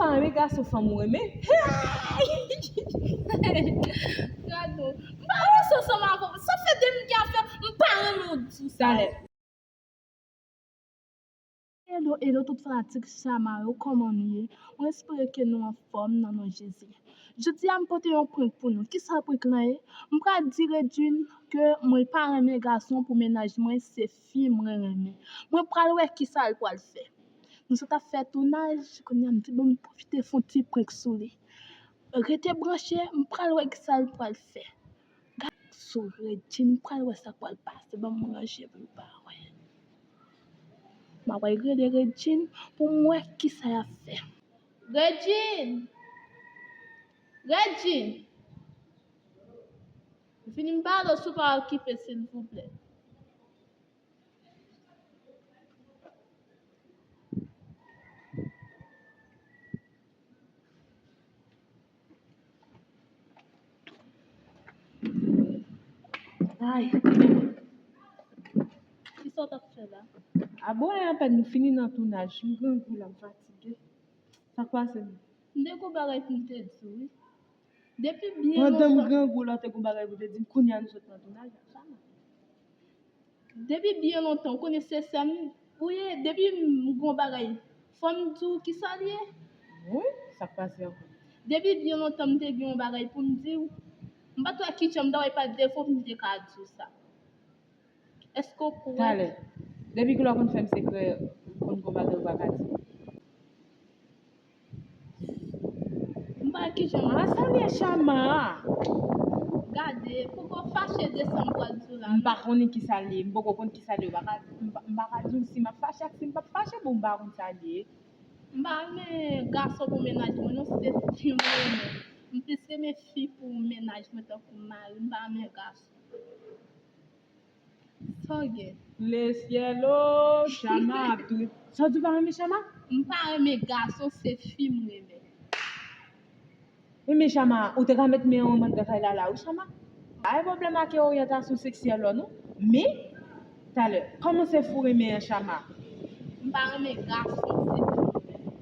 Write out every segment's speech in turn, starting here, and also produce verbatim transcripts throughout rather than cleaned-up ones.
Pa renmen gason fanm ou renmen. Gade w. M pa ranse ansanm avè w. Sa fè de m gen afè, m pa renmen w ditou. Talè. Hello, hello, tout fanatik Chama yo, kòman nou ye? Mwen espere ke nou anfòm nan non Jezi. Jodi a, m pote yon prank pou nou. Kisa prank lan ye? M pral di Redjine ke mwen pa renmen gason pou mennaj mwen, se fi mwen renmen. Mwen pral wè kisa l pral fè. Nou sot ap fè tounaj, kounye a m di, bon, m pwofite fè yon ti prank sou li. Rete branche, m pral wè kisa l pral fè. Gad sou Redjine, m pral wè sa k pral pase. Ban m ranje pou l pa wè. M ap rele Redjine pou m wè kisa y ap fè. Redjine! Redjine! Vini m pale w si w pa okipe, silvouplè. Ay. Kisa w t ap fè la? A bon, e apèn nou fini nan tounaj. M grangou la, m fatige. Sa k pase menm? M te gon bagay pou m te di w, wi. Depi byen lontan. Pandan m grangou la, w te gon bagay pou w te di m, kounye a nou sot nan tounaj la, sa m. Depi byen lontan, ou konnen se sè m ou ye, depi m gon bagay, fò m di w kisa l ye. Wi, sa k pase ankò? Depi byen lontan, m te gen yon bagay pou m di w. M pa t wè kijan m ta wè pa defo pou m te ka di w sa. Èske w kwè? Talè. Depi kilè w konn fè m sekrè, ou konn gon bagay ou pa ka di m? M pa wè kijan m. A, sa l ye, Chama? Gade, poko fache de sa m pral di w la. M pa konnen kisa l ye, m poko konn kisa l ye, ou pa ka, m pa, m pa ka di w si m ap fache ak si m p ap fache, bon, m pa konn sa l ye. M pa renmen gason pou mennaj mwen, non, se fi mwen renmen. M plis renmen fi pou mennaj mwen tankou mari, m pa renmen gason. Sa w gen? Le cielo, Chama ap tou. Sa w di w pa renmen Chama? M pa renmen gason, se fi m renmen. Renmen Chama, ou te ka met men an manman nan kay la la, wi, Chama. Pa gen pwoblèm ak oryantasyon seksyèl ou, non. Men, talè, kòman se fou renmen an, Chama? M pa renmen gason, se fi m renmen.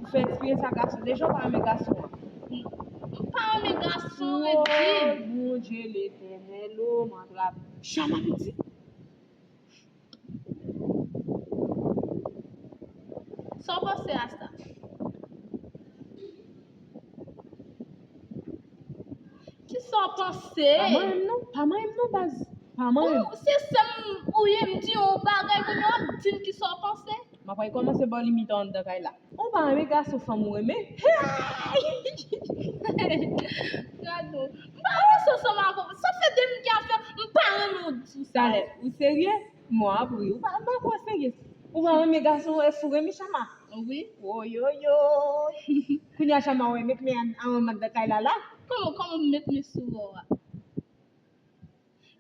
Ou fè eksperyans ak gason deja, ou pa renmen gason an? M pa renmen gason, Redjine. Woy, Bondye Letènèl, o, m antrave. Chama piti. Sa w panse a sa? Kisa w panse? Pa manyen m non, pa manyen m non, baz. Pa manyen m. Ou, se sè m ou ye, m di yon bagay, kounye a w ap di m kisa w panse? M ap kòmanse ba w limit anndan kay la. Ou pa renmen gason fanm ou renmen? Gade w. M pa ranse ansanm avè w. Sa fè de m gen afè, m pa renmen w ditou. Talè, ou serye? Mwen ap ri. Ou pa, m pa kwè w serye. Ou pa renmen gason, e fou renmen Chama? Wi. Woyoyoy. Kounye a Chama wè met men an, an manman nan kay la la. Kòman, kòman m met men sou ou a?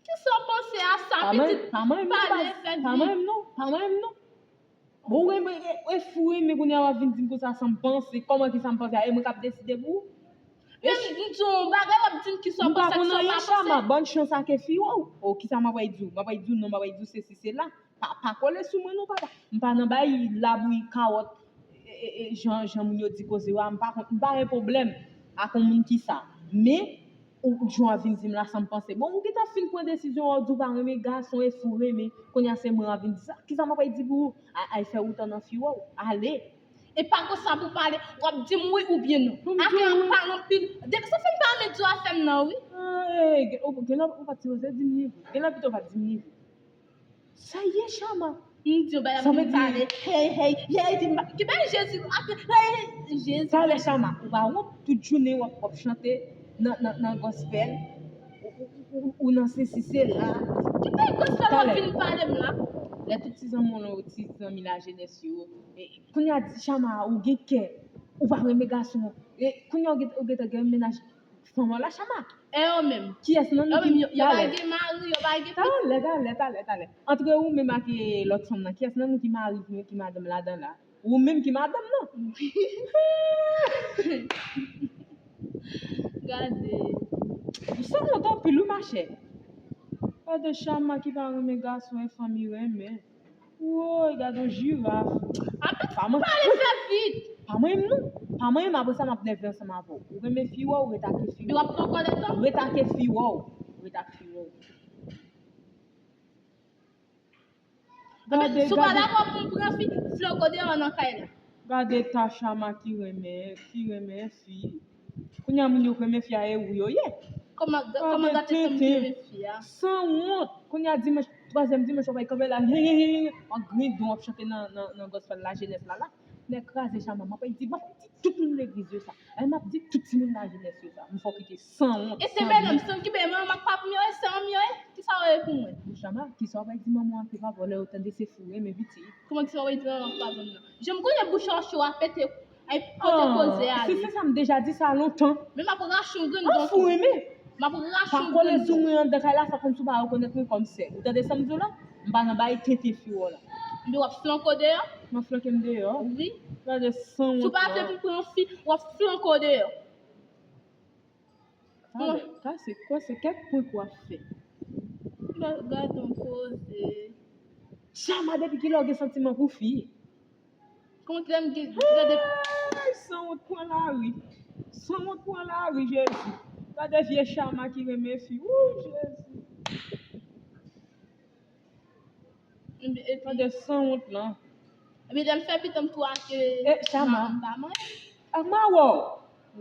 Kisa w panse a sa, pitit? Pa manyen m non, baz. Pa manyen m non, pa manyen m non. Bon, ou renmen, e, e fou renmen, kounye a w ap vin di m konsa san m panse. Kòman ki sa m panse a? E mwen k ap deside pou ou? Men m di w yon bagay, w ap di m kisa w panse ak sa w pa panse. M pa konn anyen, Chama. Bòn chans ak e fi w. O, kisa m ap di w? M ap di w non, m ap di w sesi, sela. Pa, pa kole sou mwen non, papa. M pa nan bay labouyi kawòt, e, e, e, jan, jan moun yo di koze yo a, m pa konn, m pa gen pwoblèm ak yon moun ki sa. Men, ou, jan w ap vin di m la, sa m panse. Bon, ou gentan fin pran desizyon, w di w pa renmen gason, e fou renmen. Kounye a se mwen w ap vin di sa. Kisa m ap di pou ou? Ay, ay fè wout an nan fi w, ale. E pa konsa pou pale, w ap di m wi oubyen non. Pou m di w wi. Afè an pale anpil. Depi sa fè m pa renmen di w afè m nan, wi. Ah, hey, gen, ou, gen lè ou pa t sipoze di m ni wi. Gen lè pito w pa t di m ni wi. Sa ye, Chama? M di w bagay la pou m pale. Hey, hey, hey, di m ba-, ki bagay Jezi, ap, hey, Jezi. Talè, Chama, ou pa wont, tout jounen w ap, w ap chante nan, nan, nan gospel. Ou, ou, ou, ou nan sesi, sela. Ki bagay gospel w ap vin pale m la? Lè tout ti zanmi w lan, ti zanmi lajenès yo, e, kounye a di Chama, ou gen kè, ou pa renmen gason. E, kounye a ou gen, ou gentan gen mennaj fanm an la, Chama. E yo menm? Kiyès nan nou ki, yo, yo pa gen mari, yo pa gen pitit. Talè, talè, talè, talè. Antre ou menm ak, e, lòt fanm nan, kiyès nan nou ki mari, ki madanm ladan la? Ou menm ki madanm nan. Gade. Ou sanwont anpil wi, machè. Gade Chama ki pa renmen gason, e fanm li renmen. Woy, gade yon jiraf. Apa, pa man-, pale fè vit. Pa manyen m non. Pa manyen m, apre sa m ap nève ansanm avè w. Ou renmen fi w, ou ret ak fi w. Epi w ap pran kòlèt tou? Ret ak fi w. Ret ak fi w. Gade, si w pa dakò pou m pran fi, flanke w deyò nan kay la. Gade ta Chama ki renmen, ki renmen fi. Kounye a moun yo k renmen fi a e ou yo ye. Kòman, kòman gade gate fanm ki renmen fi a? Sanwont. Kounye a dimanch, twazyèm dimanch, w ap kanpe la, w ap griyen don, w ap chante nan, nan, nan gospel lajenès la la. Nèg kraze Chama, m ap di, m ap di tout moun legliz yo sa. Ay, m ap di tout timoun lajenès yo sa. M fè w kite sanwont. E se bènòm, se m ki bènòm, m ak papa m yo, e sè m yo, e kisa w ye pou mwen? Chama, kisa w ap di manman an ke papa w lè yo tande se fou renmen pitit? Kòman kisa w ap di manman ak papa m nan? Jan m konnen bouch ou cho a pete, ay pote koze ale. Se, se sa m deja di sa lontan. Men m ap rache yon grenn don. An fou renmen. M ap rache yon grenn don. Pa kole sou mwen anndan kay la, sa kòmsi w pa rekonèt mwen kòm sè. Ou tande sa m di w la? M pa nan bay tenten fi w la. Epi w ap flanke w deyò? M ap flanke m deyò? Wi. Gade sanwont la. Si w pa vle pou pran fi, w ap flanke w deyò. Talè, sa se kwa, se kèk prank w ap fè. Gad, gad yon koze. Chama, depi kilè w gen santiman pou fi? Kòman kilè m gen, gade. Ay, sanwont pran lari. Sanwont pran lari, Jezi. Gade vye Chama ki renmen fi. Wouy, Jezi. Epi, epi, gade sanwont lan. Epi lè m fè pitit m tou ake. E, Chama. M pa manyen. Ak mawòw.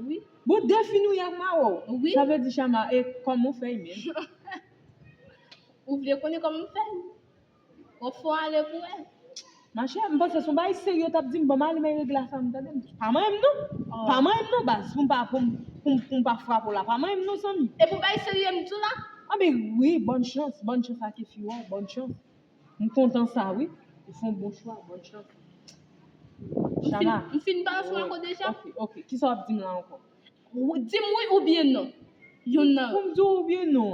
Wi. Bon, defi nou y ak mawòw. Wi. Sa vle di Chama, e kòman w fè y menm? Ou vle konnen kòman m fè y? W ap fè w ale pou wè. Machè, m panse se yon bagay serye w t ap di m, ban m ale m al regle afè m, tande m. Pa manyen m non. Oh. Pa manyen m non, baz, pou m pa, pou m, pou m, pou m pa frape w la. Pa manyen m non, zanmi. E pou bagay serye m di w la? Anben, wi, bòn chans, bòn chans ake fi w, bòn chans. M kontan sa, wi. Ou fè yon bon chwa, bòn chans. Chama. M fin pale ansanm ak ou deja? Ok, ok. Kisa w ap di m la ankò? Ou di m wi oubyen non. Youn nan yo. Pou m di w wi oubyen non.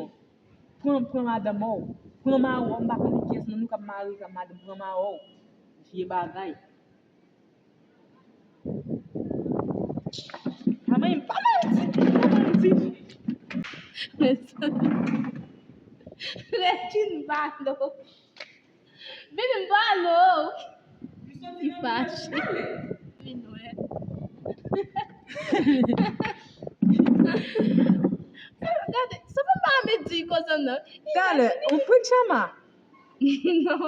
Pran, pran madanm ou. Pran mawòw, m pa konnen kiyès nan nou k ap mare, k ap madanm, pran mawòw. Vye bagay. Pa manyen m, pa manyen m di, pa manyen m di. Mezanmi. Regine Balo. Vini m pale w. Li fache. Vin wè. Gade, sa fè m pa renmen di koze nan. Talè, ou pran Chama? Non.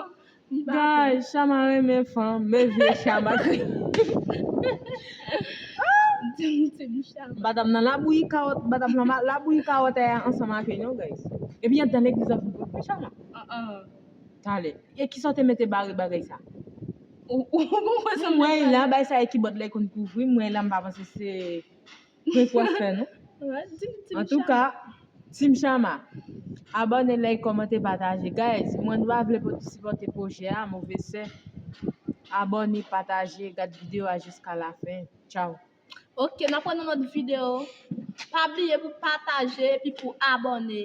Guys, Chama renmen fanm, men vye Chama. Di m, di m, Chama. Madanm nan labouyi kawòt, madanm nan ma-, labouyi kawòt a ansanm ak yo, guys. Epi anndan legliz la vin kouvri Chama. Ah, ah. Talè. E kisa w te mete bare bagay sa? Ou, ou, ou konprann sa m vle di la? Mwen la, bagay sa e kibòd la e konn kouvri, mwen la m pa panse se prank w ap fè non. Antouka, Team Chama, abòne, like, kòmante, pataje. Guys, mwen nou pa vle sipòte pwojè a, move sè. Abòne, pataje, gad videyo a jiska lafen. Tchao. Ok, n ap wè nan lòt videyo. Pa bliye pou pataje epi pou abòne.